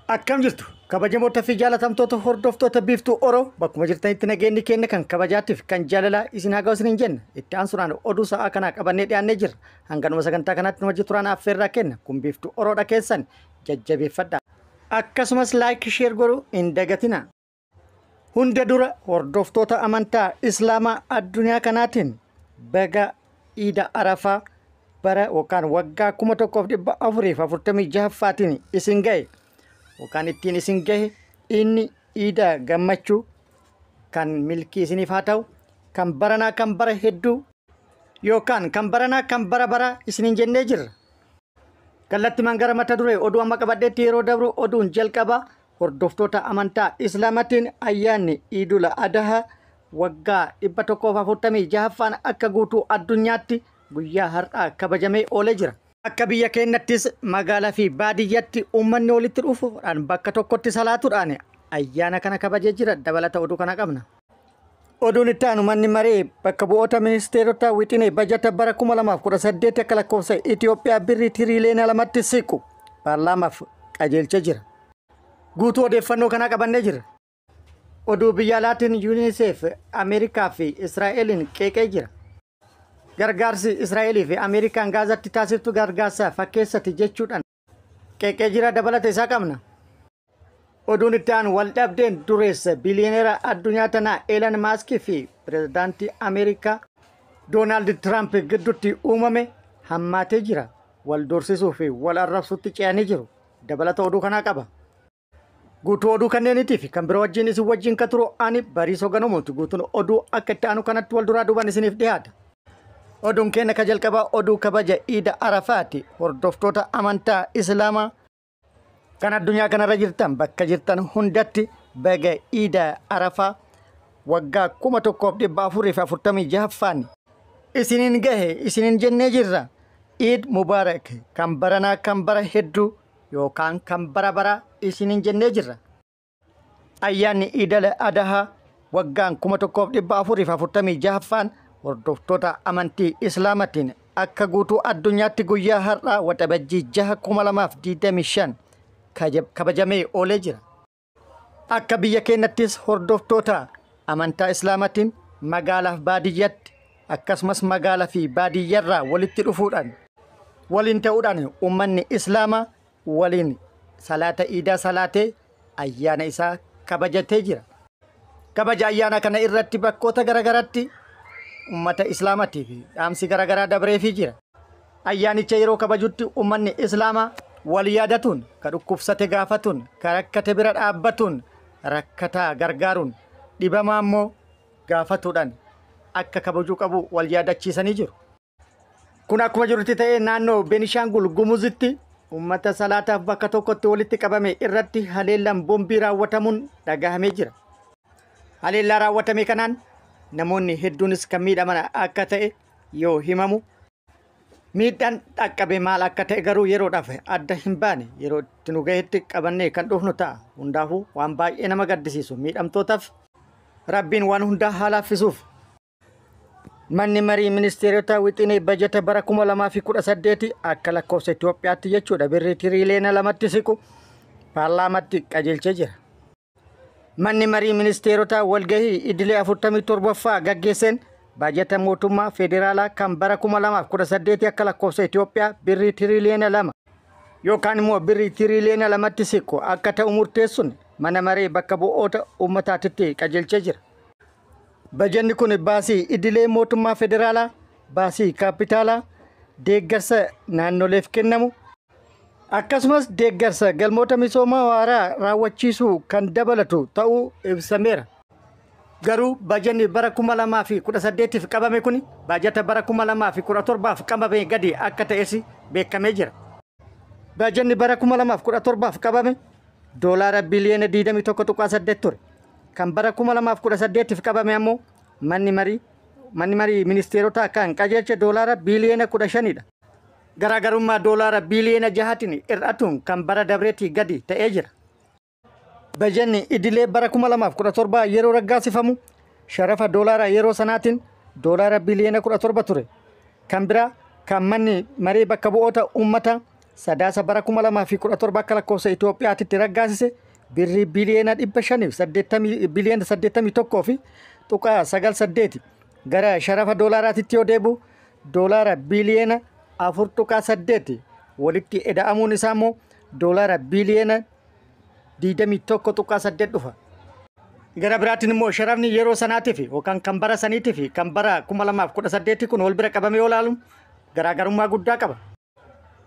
Akkam jirtu kabajamoota fi jaalatamtoota hordoftoota Biiftuu Oroo, bakkuma jirtanitti nageenyi keenya kan kabajaatiif kan jaalalaa isin haa ga'u isiniin jenna. Itti aansuudhaan oduu sa'aa kanaa qabannee dhiyaannee jirra. Hanganuma sagantaa kanaatti nu hojii turaan affeerraa kenna. Kun Biiftuu Oroodha, keessan jajjabeeffadha. Akkasumas like, share godhuu hin dagatina. Hunda dura hordoftoota amantaa Islaamaa addunyaa kanaatiin baga Iida Arafaa bara yookaan waggaa 1446ffaatiin isin ga'e yookaan ittiin isin gahe. Inni iida gammachuu kan milkii isiniif haa ta'u, kan baranaa kan bara hedduu yookaan kan baranaa kan bara bara isiniin jennee jirra. Kallattimaan gara mata duree oduu amma qabadheetti yeroo dabru, oduun jalqaba hordoftoota amantaa Islaamaatiin ayyaanni Iidul Adaha waggaa 146ffaan akka guutuu addunyaatti guyyaa har'aa kabajamee oolee jira. Akka biyya keenyattis magaalaa fi baadiyyatti uummanni walitti dhufuudhaan bakka tokkotti salaatuudhaan ayyaana kana kabajee jira. Dabalata oduu kana qabna. Oduun itti aanu, manni maree bakka bu'oota ministeerota wixinee bajata bara 2018 akka lakkoofsa Itoophiyaa birrii tiriiliyoona 2tti siqu paarlaamaaf qajeelchee jira. Guutuu odeeffannoo kanaa qabannee jira. Oduu biyya alaatiin UNICEF Ameerikaa fi Israa'eliin qeeqee jira. Gargaarsi Israa'elii fi Ameerikaan Gaazatti taasiftu gargaarsa fakkeessati jechuudhaan qeeqee jira, dabalata isaa qabna. Oduun itti aanu, wal dhabdeen dureessa biliyoneera addunyaa tanaa Elon Musk fi pirezidaantii Ameerikaa Doonaald Tiraamp gidduutti uumame hammaatee jira. Wal doorsisuu fi wal arrabsuutti ce'anii jiru. Dabalata oduu kanaa qaba. Guutuu oduu kanneenitii fi kan biroo wajjin isin wajjin ka turu ani Bariisoo Ganamooti. Guutuun oduu akka itti aanu kanatti wal duraa duubaan isiniif dhiyaata. Oduun keenya ka jalqabaa oduu kabaja Iida Arafaati. Hordoftoota amantaa Islaamaa kan addunyaa kanarra jirtan, bakka jirtan hundatti baga Iida Arafaa waggaa 1446ffaan isiniin gahe isiniin jennee jirra. Iid Mubaarak, kan baranaa kan bara hedduu yookaan kan bara bara isiniin jennee jirra. Ayyaanni Iidal Adahaa waggaan 1446ffaan hordoftoota amantii Islaamatiin akka guutuu addunyaatti guyyaa har'aa Waxabajjii 6, 2025 kabajamee oolee jira. Akka biyya keenyattis hordoftoota amantaa Islaamatiin magaalaaf baadiyyatti, akkasumas magaalaa fi baadiyyarraa walitti dhufuudhaan, waliin ta'uudhaan uummanni Islaamaa waliin salaata iidaa salaatee ayyaana isaa kabajatee jira. Kabaja ayyaana kana irratti bakkoota garaagaraatti uummata Islaamaatiif dhaamsi garaagaraa dabreefii jira. Ayyaanicha yeroo kabajutti uummanni Islaamaa wal yaadatuun, ka dhukkubsate gaafatuun, ka rakkate bira dhaabbatuun, rakkataa gargaaruun, dhibamaa immoo gaafatuudhaan akka kabajuu qabu wal yaadachiisanii jiru. Kun akkuma jirutti ta'ee, naannoo Beenishaangul Gumuzitti uummata salaataaf bakka tokkotti walitti qabame irratti haleellaan boombii raawwatamuun dhagahamee jira. Haleellaa raawwatame kanaan namoonni hedduunis kan miidhaman akka ta'e yoo himamu, miidhaan dhaqqabe maal akka ta'e garuu yeroodhaaf adda hin baane. Yeroo itti nu gahetti qabannee kan dhufnu ta'a. Hundaafuu waan baay'ee nama gaddisiisu, miidhamtootaaf Rabbiin waan hundaa haa laaffisuuf. Manni marii ministeerota wixinee bajata bara 2018 akka lakkoofsa Itoophiyaatti jechuudha birrii tiriiliyoona 2tti siqu paarlaamaatti qajeelchee jira. Manni marii ministeerotaa walgahii idilee 47ffaa gaggeesseen baajata mootummaa federaalaa kan bara 2018 akka lakkoofsa Itoophiyaa birrii tiriiliyoona 2 yookaan immoo birrii tiriiliyoona 2tti siqu akka ta'u murteessuun mana maree bakka bu'oota uummataatitti qajeelchee jira. Bajanni kun baasii idilee mootummaa federaalaa, baasii kaapitaalaa, deeggarsa naannoleef kennamu, akkasumas deeggarsa galmoota misoomaa waaraa raawwachiisuu kan dabalatu ta'uu ibsameera. Garuu bajanni bara 2018f qabame kun baajata bara 2017f qabame gadi akka ta'es beekamee jira. Bajanni bara 2017f qabame doolaara biliyoona 21.8 ture. Kan bara 2018f qabame ammoo manni marii ministeerotaa kan qajeelche doolaara biliyoona 15dha. Garaagarummaa doolaara biliyoona 6tiin hir'atuun kan bara dabreetii gadi ta'ee jira. Bajanni idilee bara 2017 yeroo raggaasifamu sharafa doolaara yeroo sanaatiin doolaara biliyoona 17 ture. Kan biraa kan manni maree bakka bu'oota uummata Sadaasa bara 2017 akka lakkoofsa Itoophiyaatti raggaasise birrii biliyoona 580 biliyoona 81 fi tuqaa 98 gara sharafa doolaaraatti yoo deebi'u doolaara biliyoona 4.8 walitti eda'amuun isaa immoo doolaara biliyoona 21.8 dhufa. Gara biraatiin immoo sharafni yeroo sanaatiif yookaan kan bara saniitiif kan bara 2018 kun wal bira qabamee yoo ilaalu garaagarummaa guddaa qaba.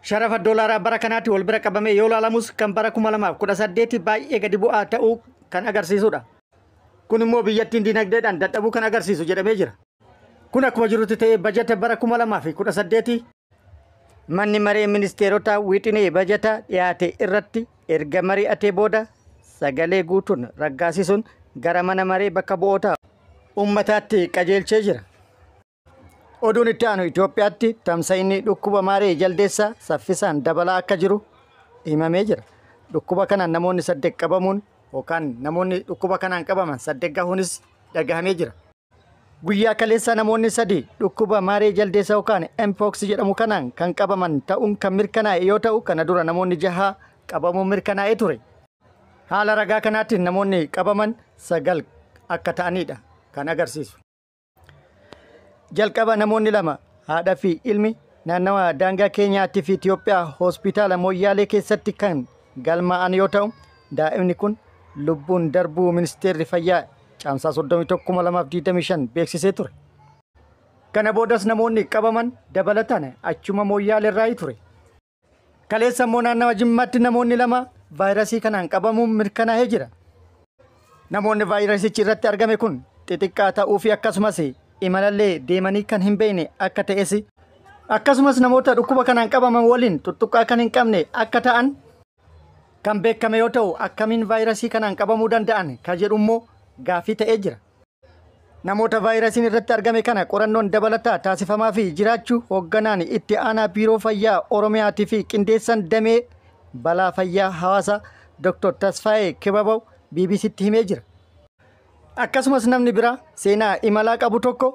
Sharafa doolaaraa bara kanaatti wal bira qabamee yoo ilaalamus kan bara 2018 baay'ee gadi bu'aa ta'uu kan agarsiisudha. Kun immoo biyyattiin dinagdeedhaan dadhabuu kan agarsiisu jedhamee jira. Kun akkuma jirutti ta'ee bajata bara 2018 manni maree ministeerotaa wixinee bajata dhiyaate irratti erga mari'atee booda sagalee guutuun raggaasisuun gara mana maree bakka bu'oota uummataatti qajeelchee jira. Oduun itti aanu Itoophiyaatti tamsa'inni dhukkuba maaree jaldeessaa saffisaan dabalaa akka jiru himamee jira. Dhukkuba kanaan namoonni 8 qabamuun yookaan namoonni dhukkuba kanaan qabaman 8 gahuunis dhagahamee jira. Guyyaa kaleessa namoonni 3 dhukkuba maaree jaldeessaa yookaan Mpox jedhamu kanaan kan qabaman ta'uun kan mirkanaa'e yoo ta'u kana dura namoonni 6 qabamuun mirkanaa'ee ture. Haala ragaa kanaatiin namoonni qabaman 9 akka ta'anidha kan agarsiisu. Jalqaba namoonni 2 haadha fi ilmi naannawa daangaa Keenyaatii fi Itoophiyaa hospitaala Mooyyaalee keessatti kan galmaa'an yoo ta'u daa'imni kun lubbuun darbuu ministeerri fayyaa caamsaa 31 2025 beeksisee ture. Kana boodas namoonni qabaman dabalataan achuma Mooyyaalee irraa ture. Kaleessa immoo naannawa Jimmaatti namoonni 2 vaayirasii kanaan qabamuun mirkanaa'ee jira. Namoonni vaayirasichi irratti argame kun xixiqqaa ta'uu fi akkasumas imalallee deemanii kan hin beekne akka ta'es akkasumas namoota dhukkuba kanaan qabaman waliin tuttuqqaa kan hin qabne akka ta'an kan beekame yoo ta'u akkamiin vaayirasii kanaan qabamuu danda'an kan jedhu immoo gaaffii ta'ee jira. Namoota vaayirasiin irratti argame kana qorannoon dabalataa taasifamaa fi jiraachuu hoogganaan itti aanaa biiroo fayyaa Oromiyaatii fi qindeessan damee balaa fayyaa hawaasaa Dr. Tasfaayee Kibabaw BBCtti himee jira. Akkasumas namni biraa seenaa imalaa qabu tokko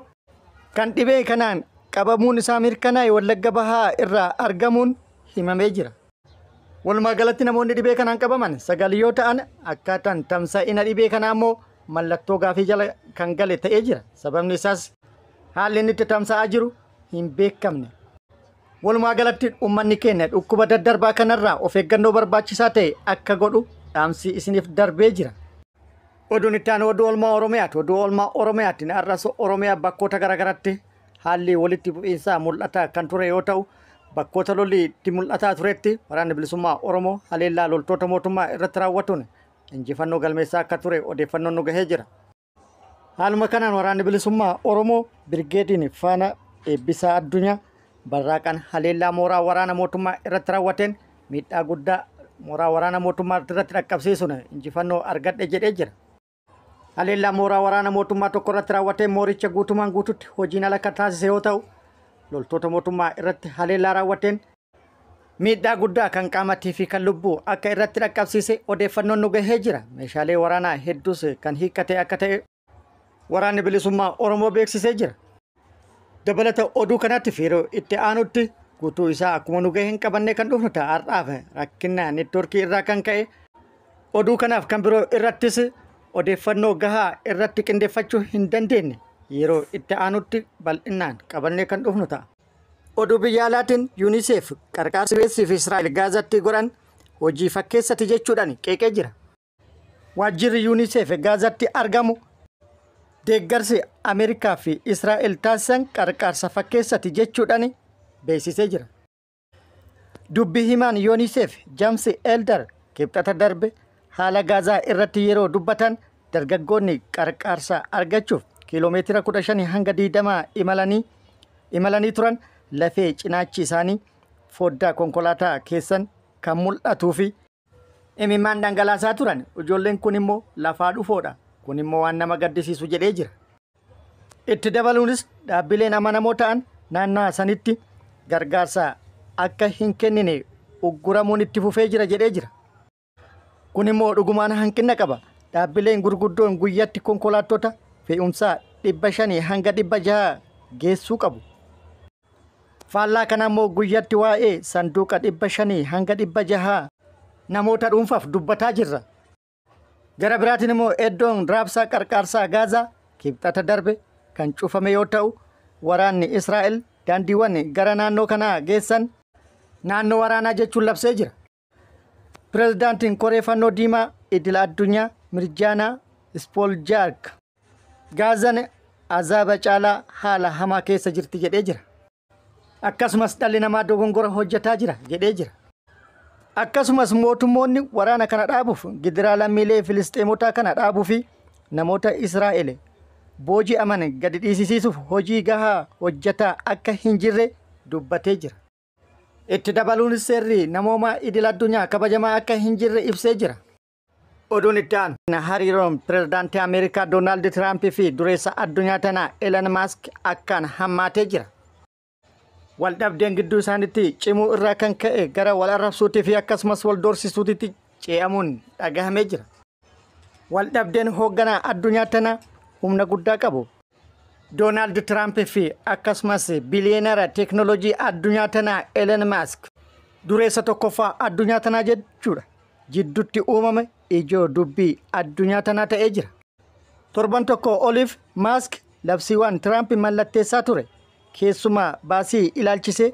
kan dhibee kanaan qabamuun isaa mirkanaa'e Wallagga Bahaa irraa argamuun himamee jira. Walumaa galatti namoonni dhibee kanaan qabaman 9 yoo ta'an akkaataan tamsa'ina dhibee kanaa immoo mallattoo gaafii jala kan gale ta'ee jira. Sababni isaas haalli inni itti tamsa'aa jiru hin beekamne. Walumaa galatti uummanni keenya dhukkuba daddarbaa kanarraa of eeggannoo barbaachisaa ta'e akka godhu dhaamsi isiniif darbee jira. Oduun itti aanu oduu oolmaa Oromiyaati. Oduu oolmaa Oromiyaatiin har'as Oromiyaa bakkoota garaagaraatti haalli walitti bu'iinsaa mul'ataa kan ture yoo ta'u bakkoota lolli itti mul'ataa turetti waraanni bilisummaa Oromoo haleellaa loltoota mootummaa irratti raawwatuun injifannoo galmeessaa akka ture odeeffannoon nu gahee jira. Haaluma kanaan waraanni bilisummaa Oromoo birgeediin faana eebbisaa addunyaa barraaqaan haleellaa mooraa waraana mootummaa irratti raawwateen miidhaa guddaa mooraa waraana mootummaa irratti dhaqqabsiisuun injifannoo argadhe jedhee jira. Haleellaa mooraa waraana mootummaa tokko irratti raawwateen mooricha guutumaan guututti hojiin ala kan taasise yoo ta'u loltoota mootummaa irratti haleellaa raawwateen miidhaa guddaa kan qaamatii fi kan lubbuu akka irratti dhaqqabsiise odeeffannoon nu gahee jira. Meeshaalee waraanaa hedduus kan hiikkate akka ta'e waraanni bilisummaa Oromoo beeksisee jira. Dabalata oduu kanaatti yeroo itti aanutti guutuu isaa akkuma nu gahee hin qabanne kan dhufnu ta'a. Har'aaf rakkina neetwoorkii irraa kan ka'e oduu kanaaf kan biroo irrattis odeeffannoo gahaa irratti qindeeffachuu hin dandeenye yeroo itti aanutti bal'inaan qabannee kan dhufnu ta'a. Oduu biyya alaatiin UNICEF qarqaarsa US fi Israa'el Gaazaatti godhan hojii fakkeessati jechuudhaan qeeqee jira. Waajjirri UNICEF Gaazaatti argamu deeggarsi Ameerikaa fi Israa'el taasisan qarqaarsa fakkeessati jechuudhaan beeksisee jira. Dubbi himaan UNICEF James Elder kibxata darbe haala Gaazaa irratti yeroo dubbatan dargaggoonni qarqaarsa argachuuf kiiloomeetira 15 hanga 20 imalanii turan lafee cinaachi isaanii foddaa konkolaataa keessan kan mul'atuu fi imimmaan dhangalaasaa turan. Ijoolleen kun immoo lafaa dhufoodha. Kun immoo waan nama gaddisiisu jedhee jira. Itti dabaluunis dhaabbileen amanamoo ta'an naannoo sanitti gargaarsa akka hin kennine ugguramuun itti fufee jira jedhee jira. Kun immoo dhugumaan hanqina qaba. Dhaabbileen gurguddoon guyyaatti konkolaattota fe'umsaa 500 hanga 600 geessuu qabu. Faallaa kana immoo guyyatti waa'ee sanduuqa 500 hanga 600 namoota dhuunfaaf dubbataa jirra. Gara biraatiin immoo iddoon raabsaa qarqaarsaa Gaazaa kibxata darbe kan cufame yoo ta'u, waraanni Israa'el daandiiwwan gara naannoo kanaa geessan naannoo waraanaa jechuun labsee jira. Pireezidaantiin Koree Fannoo Diimaa Idil Addunyaa Mirjaanaa Ispooljaark Gaazaan azaaba caalaa haala hamaa keessa jirti jedhee jira. Akkasumas dhalli namaa dogongora hojjetaa jira jedhee jira. Akkasumas mootummoonni waraana kana dhaabuuf gidiraa lammiilee Filisxeemotaa kana dhaabuu fi namoota Israa'el booji'aman gadi dhiisisiisuuf hojii gahaa hojjetaa akka hin jirre dubbatee jira. Itti dabaluun seerri namoomaa idil addunyaa kabajamaa akka hin jirre ibsee jira. Oduun itti aanu hariiroon pireezidaantii Ameerikaa Doonaald Tiraamp fi dureessa addunyaa tanaa Elon Maask akkaan hammaatee jira. Waldhabdeen gidduu isaaniitti cimuu irraa kan ka'e gara wal arrabsuutii fi akkasumas wal doorsisuutiitti ce'amuun dhagahamee jira. Waldhabdeen hoogganaa addunyaa tanaa humna guddaa qabu. Doonaald Tiraamp fi akkasumas biliyeenara teeknooloojii addunyaa tanaa Elon Maask dureessa tokkoffaa addunyaa tanaa jechuudha. Jidduutti uumame ijoo dubbii addunyaa tanaa ta'ee jira. Torban tokko oliif Maask labsiiwwan Tiraamp mallatteessaa ture. Keessumaa baasii ilaalchisee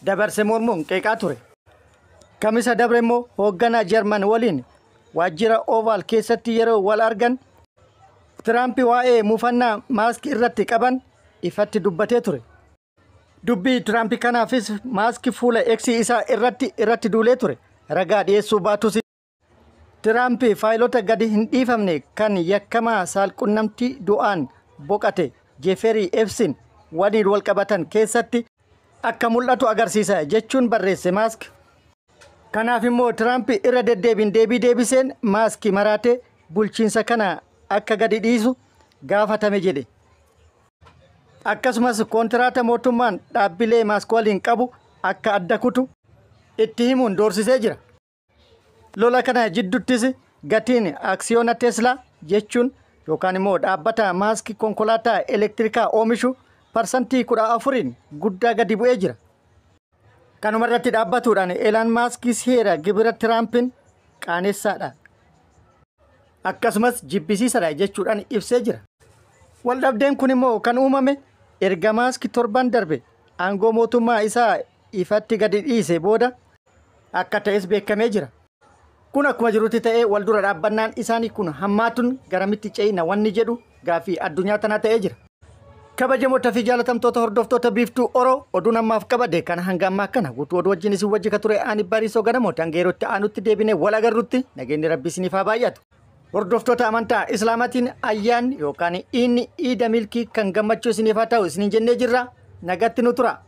dabarse mormuun qeeqaa ture. Kamisa dabre immoo hoogganaa Jarman waliin waajjira Ovaal keessatti yeroo wal argan Tiraamp waa'ee muufannaa Maask irratti qaban ifatti dubbatee ture. Dubbii Tiraamp kanaafis Maask fuula X isaa irratti duulee ture. Ragaa dhiyeessuu baatus Tiraamp faayilota gadi hin dhiifamne kan yakkamaa saalqunnamtii du'aan boqate Jeeferii Epstein waliin wal qabatan keessatti akka mul'atu agarsiisa jechuun barreesse Maask. Kanaaf immoo Tiraamp irra deddeebiin deebii deebiseen Maask maraatee bulchiinsa kana akka gadi dhiisu gaafatame jedhe. Akkasumas koontiraata mootummaan dhaabbilee Maask waliin qabu akka adda kutu itti himuun doorsisee jira. Lola kana jidduuttis gatiin aksiyoona Teslaa jechuun yookaan immoo dhaabbata Maask konkolaataa elektirikaa oomishu 14% guddaa gadi bu'ee jira. Kanuma irratti dhaabbatuudhaan Elon Maask seera gibira Tiraampiin qaanessaadha. Akkasumas jibbisiisaadha jechuudhaan ibsee jira. Waldhabdeen kun immoo kan uumame erga Maask torban darbe aangoo mootummaa isaa ifatti gadi dhiise booda akka ta'es beekamee jira. Kun akkuma jirutti ta'ee wal dura dhaabbannaan isaanii kun hammaatuun garamitti ce'ina wanni jedhu gaaffii addunyaa tanaa ta'ee jira. Kabajamoota fi jaalatamtoota hordoftoota Biiftuu Oroo oduun ammaaf qabade kana hanga ammaa kana guutuu oduu wajjin isin wajji ka ture ani Bariisoo Ganamoota hanga yerootti aanutti deebinee wal agarrutti nageenyi Rabbi isiniif haa baay'atu. Hordoftoota amantaa Islaamaatiin ayyaanni yookaan inni iida milkii kan gammachuu isiniif haa ta'u isiniin jennee jirra. Nagatti nu tura.